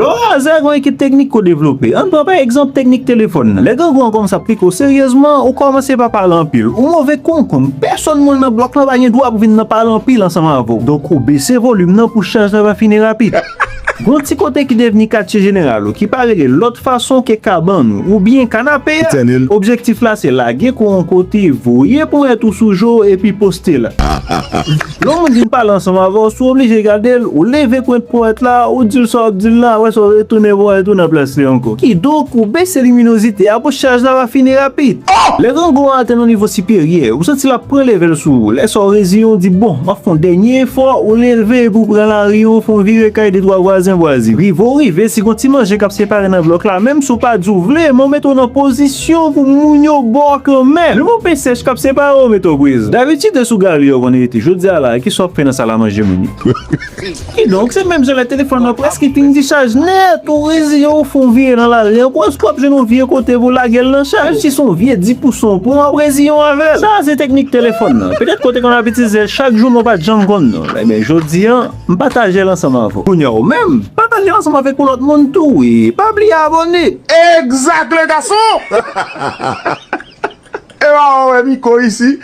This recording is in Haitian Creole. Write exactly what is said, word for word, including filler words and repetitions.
Lè w razè, gen yon ekip teknik ke w devlope. Ann pran pa egzanp teknik telefòn nan. Lè grangou an kòmanse ap pike w seryezman, ou kòmanse pa pale anpil. Ou move konkonn. Pèsonn moun nan blòk lan pa gen dwa pou vin nan pale anpil ansanm avè w. Donk, ou bese volim nan pou chaj la pa fini rapid. Gon ti kote ki devni katye jeneral ou, ki pa rele lòt fason ke kabann ou, oubyen kanape a. Objektif la se lage kò w yon kote, voye ponyèt ou sou je w epi poste la. Lè yon moun vin pale ansanm avè w, si w oblije gade l, ou leve pwent ponyèt la, ou di l sa w ap di l la, apre sa w retounen ponyèt ou nan plas li ankò. Kidonk, ou bese liminozite a pou chaj la pa fini rapid. Lè grangou an atenn yon nivo siperyè, ou santi l ap pran leve l sou ou. Lè sa w reziyen w, di bon, m ap fè yon dènye efò, ou leve epi w pran lari an, w fè yon vire kay de twa vwazen vwazin. Rive w rive, si gon ti manje k ap separe nan blòk la, menm si w pa di w vle, men w mete w nan pozisyon pou moun yo ba w kanmenm. Menm yon pen sèch k ap separe w, mete w priz. Dabitid, e sou galri yo konn rete. Jodi a la, kisa w ap fè nan sal a manje moun yo? Kidonk, se menm jan lè telefòn nan prèske fin dichaj nèt, ou reziyen w, ou fè yon vire nan lari an, prèske w ap jwenn yon vye kote pou lage l nan chaj. Menm si se yon vye dis pou san w pran, w ap reziyen w avè l. Sa a se teknik telefòn nan. Petèt ke w te konn ap itilize l chak jou, men w pa t janm konn non l. Ebyen, jodi a, m pataje l ansanm avè w. Kounye a, ou menm, pataje l ansanm avèk yon lòt moun tou, wi. Pa bliye abòne. Exact, le garçon! E pa wè Miko isi.